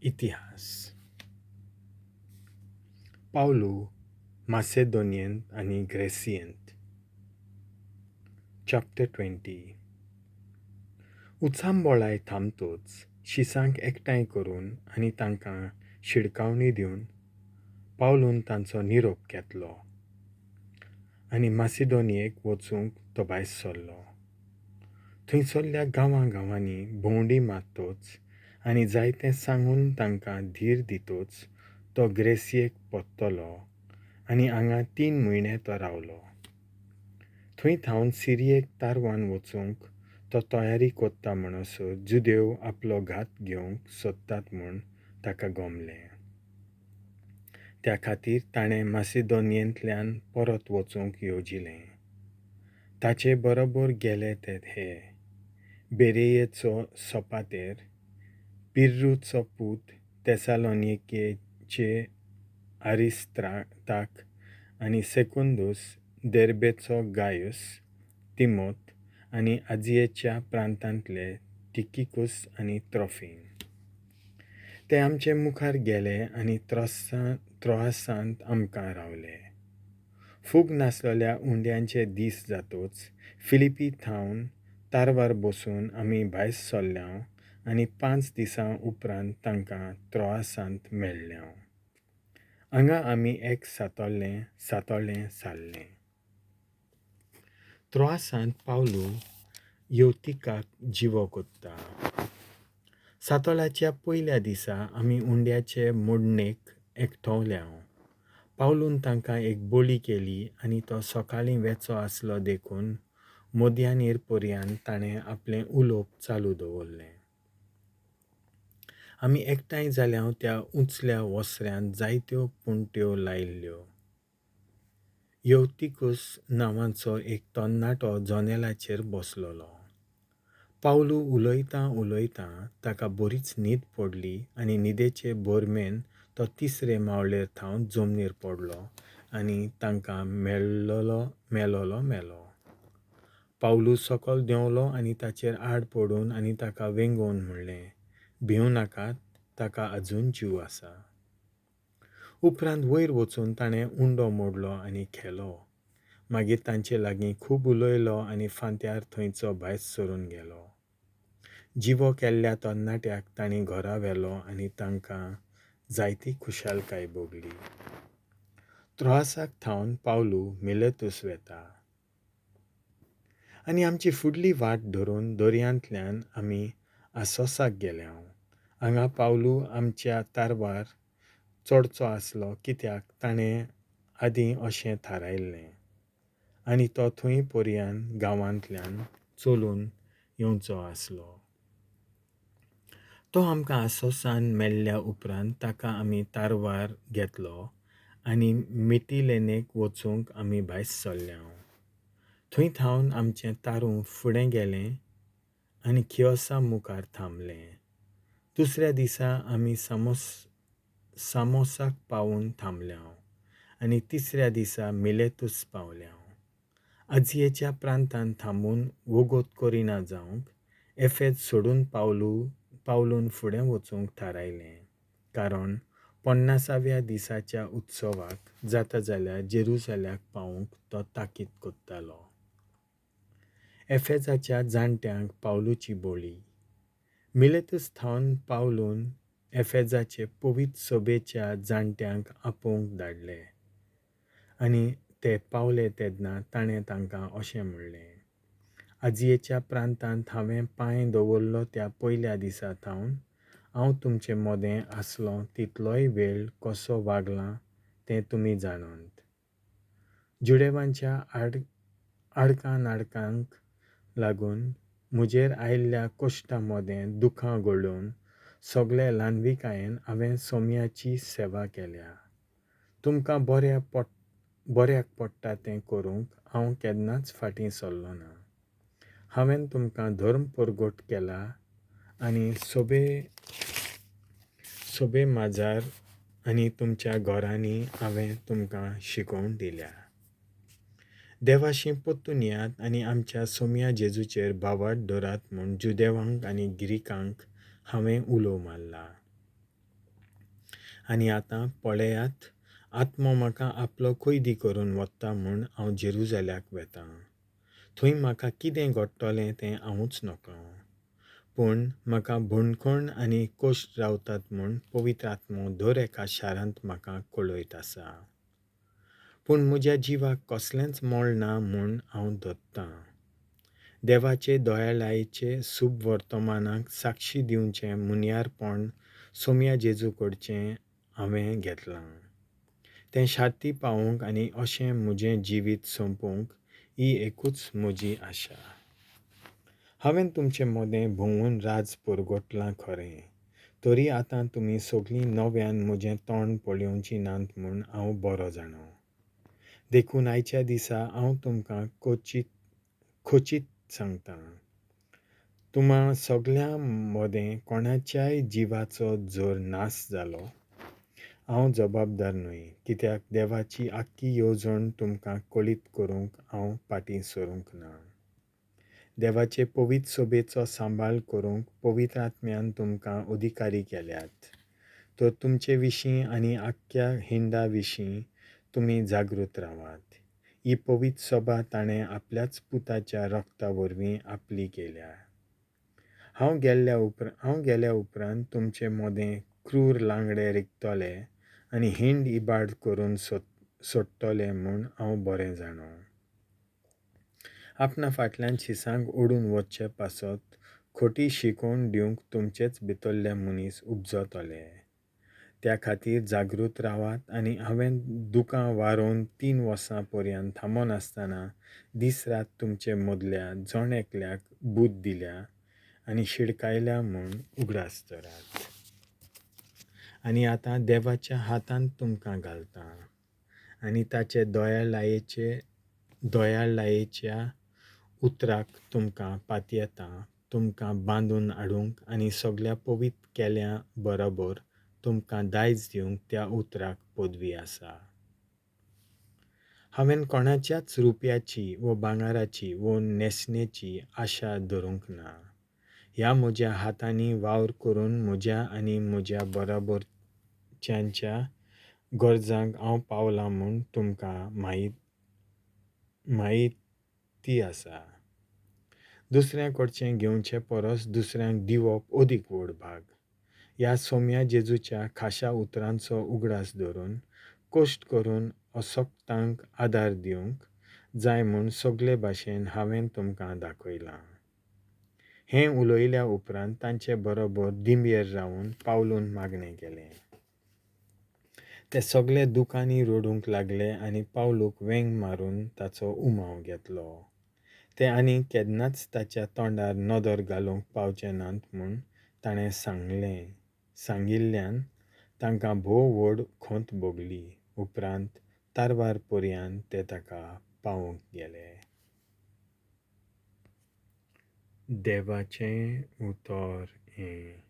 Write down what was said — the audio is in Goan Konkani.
इतिहास. पावलू मासेदोनियेंत आनी ग्रेसियेंत. चॅप्टर 20. उचांबळाय थांबतोच शिसांक एकठांय करून आनी तांकां शिडकावणी दिवन पावलून तांचो निरोप घेतलो आनी मासिदोनियेक वचूंक तो भायर सरलो. थंयसरल्या गांवां गांवांनी भोंवडी मारतोच आनी जायतें सांगून तांकां धीर दितोच तो ग्रेसियेक परतलो आनी हांगा 3 म्हयने तो रावलो. थंय थावन सिरियेक तारवान वचूंक तो तयारी कोत्ता म्हणसर जुदेव आपलो घात घेवंक सोदतात म्हूण ताका गमलें. त्या खातीर ताणें मासिदोनियेंतल्यान परत वचूंक येवजिलें. ताचे बरोबर गेले ते हे बेरेयेचो सोपातेर, पिर्रूचो पूत तेसालोनिकेचे आरिस्तार्क आनी सेकुंदूस, देर्बेचो गायूस, तिमोत आनी आजियेच्या प्रांतांतले टिकिकूस आनी त्रोफीम. ते आमचे मुखार गेले आनी त्रोआसांत आमकां रावले. फूग नासलेल्या उंड्यांचे दीस जातोच फिलिपी थावन तारवार बसून आमी भायर सरल्यांव आनी 5 दिसां उपरांत तांकां त्रोआसांत मेळ्ळ्यांव. हांगा आमी एक सातोळें सारलें. त्रोआसांत पावलू येवतिकाक जिवो कोत्ता. सातोळ्याच्या पयल्या दिसा आमी उंड्याचे मोडणेक एकठवल्यांव. पावलून तांकां एक बोली केली आनी तो सकाळीं वेचो आसलो देखून मोदयानीर पर्यान ताणें आपलें उलोवप चालू दवरलें. आमी एकठांय जाल्यांव त्या उंचल्या वसऱ्यांत जायत्यो पुंट्यो लायिल्ल्यो. येवतिकूस नांवाचो एक तरणाटो जनेलाचेर बसलोलो. पावलू उलयतां उलयतां ताका बरीच न्हीद पडली आनी न्हिदेचे बोरमेन तो तिसरे मावळेर थावन जमनीर पडलो आनी तांकां मेलोलो मेलो. पावलू सकल देंवलो आनी ताचेर आड पडून आनी ताका वेंगोवन म्हणलें, भिवं नाकात, ताका अजून जीव आसा. उपरांत वयर वचून ताणें उंडो मोडलो आनी खेलो. मागीर तांचे लागीं खूब उलयलो आनी फांत्यार थंयचो भायर सरून गेलो. जिवो केल्ल्या तरणाट्याक तांणी घरा व्हेलो आनी तांकां जायती खुशालकाय भोगली. त्रोआसाक थावन पावलू मिलेतूस वेता. आनी आमची फुडली वाट धरून दर्यांतल्यान आमी आसोसाक गेल्यांव. हांगा पावलू आमच्या तारवार चडचो आसलो कित्याक ताणें आदीं अशें थारायल्लें आनी तो थंय पर्यान गांवांतल्यान चलून येवचो आसलो. तो आमकां आसोसान मेल्ल्या उपरांत ताका आमी तारवार घेतलो आनी मिटिलेनेक वचूंक आमी भायर सरल्यांव. थंय थावन आमचें तारूं फुडें गेलें आनी खियोसा मुखार थांबलें. दुसऱ्या दिसा आमी सामोसाक पावून थांबल्यांव आनी तिसऱ्या दिसा मिलेतूस पावल्यांव. आजियेच्या प्रांतांत थांबून वोगोत करिना जावंक एफेज सोडून पावलून फुडें वचूंक थारायलें, कारण 50व्या दिसाच्या उत्सवाक जाता जाल्यार जेरुजाल्याक पावूंक तो ताकीत कोत्तालो. एफेजाच्या जाणट्यांक पावलूची बोली. मिलेतूस थावन पावलून एफेजाचे पवित्र सभेच्या जाणट्यांक आपोवंक धाडले आनी ते पावले तेन्ना ताणें तांकां अशें म्हणलें, आजियेच्या प्रांतांत हांवें पांय दवरलो त्या पयल्या दिसा थावन हांव तुमचे मदें आसलो तितलोय वेळ कसो वागलां तें तुमी जाणात. जुडेवांच्या आडकां नाडकांक लागून म्हजेर आयिल्ल्या कश्टां मदें दुखां गळोवन सगळे ल्हानविकायेन हांवें सोम्याची सेवा केल्या. तुमकां बऱ्याक पडटा तें करूंक हांव केन्नाच फाटीं सरलो ना. हांवें तुमकां धर्म परगट केला आनी सोबे माजार आनी तुमच्या घरांनी हांवें तुमकां शिकोवन दिल्या. देवाशी परतून येयात आनी आमच्या सोम्या जेजूचेर भावार्थ धरात म्हूण जुदेवांक आनी गिरिकांक हांवें उलो मारला. आनी आतां पळयात, आत्मो म्हाका आपलो कैदी करून वता म्हूण हांव जेरुजाल्याक वेतां. थंय म्हाका कितें घडटलें तें हांवूच नकळो. पूण म्हाका बंदखण आनी कश्ट रावतात म्हूण पवित्र आत्मो दर एका शारांत म्हाका कळयत आसा. पूण म्हज्या जिवाक कसलेंच मोल ना म्हूण हांव धरतां. देवाचे दयाळायेचे सूब वर्तमानाक साक्षी दिवचें मुन्यारपण सोम्या जेजू कडचें हांवें घेतलां. तें शार्ती पावोवंक आनी अशें म्हजें जिवीत सोंपोवंक ही एकूच म्हजी आशा. हांवें तुमचे मदें भोंवून राज परगटलां खरें, तरी आतां तुमी सगळीं नव्यान म्हजें तोंड पळोवचीं नात म्हूण हांव बरो जाणा. देखून आयच्या दिसा हांव तुमकां खचीत सांगतां, तुमा सगल्यां मदें कोणाच्याय जिवाचो जर नाश जालो, हांव जबाबदार न्हय, कित्याक देवाची आख्खी येवजण तुमकां कळीत करूंक हांव फाटीं सरूंक ना. देवाचे पवित्र सभेचो सांबाळ करूंक पवित्र आत्म्यान तुमकां अधिकारी केल्यात, तर तुमचे विशीं आनी आख्ख्या हिंडा विशीं तुमी जागृत रावात. ही पवित्र सभा ताणें आपल्याच पुताच्या रक्ता वरवीं आपली केल्या. हांव गेल्या उपरांत तुमचे मदें क्रूर लांगडे रिगतले आनी हिंड इबाड करून सोडटले म्हूण हांव बरें जाणो. आपणा फाटल्यान शिसांक ओडून वचचे पासत खोटी शिकोवन दिवंक तुमचेच भितरले मनीस उपजतले. त्या खातीर जागृत रावात आनी हांवें दुकां वारोवन 3 वर्सां पर्यंत थांबनासतना दीस रात तुमचे मदल्या जण एकल्याक बूद दिल्या आनी शिडकायल्या म्हूण उगडास धरात. आनी आतां देवाच्या हातांत तुमकां घालतां आनी ताचे दयाळायेच्या उतराक तुमकां पातयेतां, तुमकां बांदून हाडूंक आनी सगल्या पवित्र केल्या बरोबर तुमकां दायज दिवंक त्या उतराक पदवी आसा. हांवें कोणाच्याच रुपयाची वो भांगराची वो न्हेसणेची आशा धरूंक ना. ह्या म्हज्या हातांनी वावर करून म्हज्या आनी म्हज्या बरोबरच्यांच्या गरजांक हांव पावलां म्हूण तुमकां म्हायती आसा. दुसऱ्या कडचें घेवचे परस दुसऱ्यांक दिवप अदीक व्हड भाग. ह्या सोम्या जेजूच्या खाशा उतरांचो उगडास धरून कश्ट करून असक्तांक आदार दिवंक जाय म्हूण सगळे भाशेन हांवें तुमकां दाखयलां. हें उलयल्या उपरांत तांचे बरोबर दिंबयेर रावन पावलून मागणें केलें. ते सगळे दुकांनी रडूंक लागले आनी पावलूक वेंग मारून ताचो उमाव घेतलो. ते आनी केन्नाच ताच्या तोंडार नदर घालूंक पावचे नात म्हूण ताणें सांगिल्ल्यान तांकां भोव व्हड खंत भोगली. उपरांत तारवार पर्यंत ते ताका पावोवंक गेले. देवाचें उतर हें.